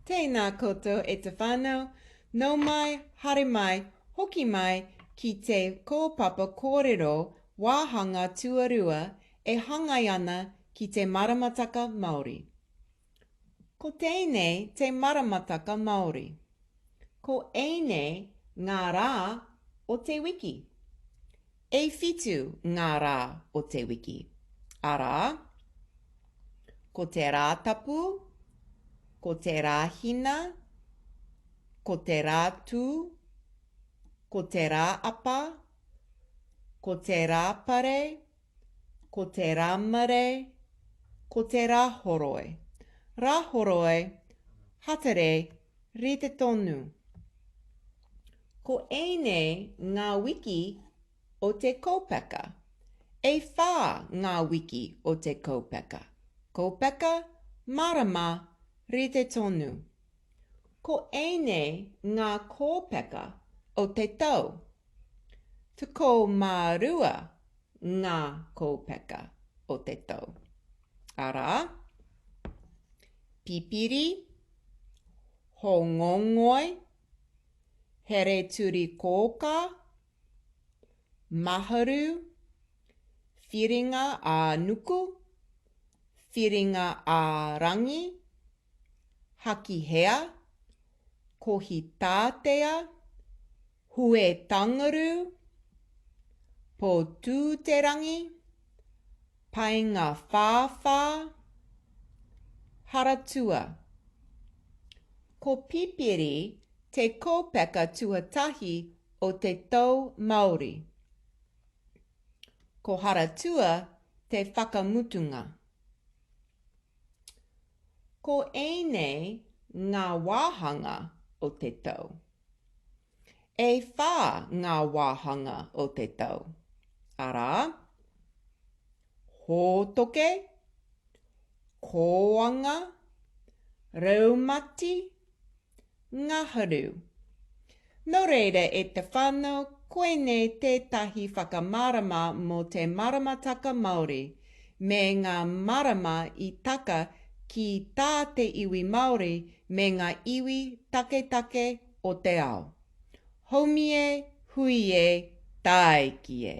Tēnā koutou e te whānau, nau mai, haere mai, hoki mai ki te kōpapa kōrero wāhanga tuarua e hāngai ana ki te maramataka Māori. Ko tēnei te maramataka Māori. Ko ēnei ngā rā o te wiki. E whitu ngā rā o te wiki, arā, ko te Rātapu, ko te Rāhina, ko te Rātū, ko te Rāapa, ko te Rāpare, ko te Rāmere, ko te Rāhoroi. Rāhoroi, Hatarei, rite tonu. Ko ēnei ngā wiki o te kaupeka. E whā ngā wiki o te kaupeka. Kaupeka, marama, rite tonu. Ko ēnei ngā kōpeka o te tau. 12 ngā kōpeka o te tau. Arā, Pipiri, Hōngongoi, Hereturikōkā, Maharu, Whiringa ā-nuku, Whiringa ā-rangi, Hakihea, Kohitātea, Huetangaru, Pōtūterangi, Paengawhāwhā, Haratua. Ko Pipiri te kōpeka tuatahi o te tau Māori. Ko Haratua te whakamutunga. Ko ēnei ngā wāhanga o te tau. E whā ngā wāhanga o te tau, arā, hōtoke, kōanga, raumati, ngahuru. Nō reira e te whānau, koinei tētahi whakamārama mō te maramataka Māori, me ngā marama i taka ki tā te iwi Māori me ngā iwi taketake o te ao. Haumi e, hui e, tāiki e.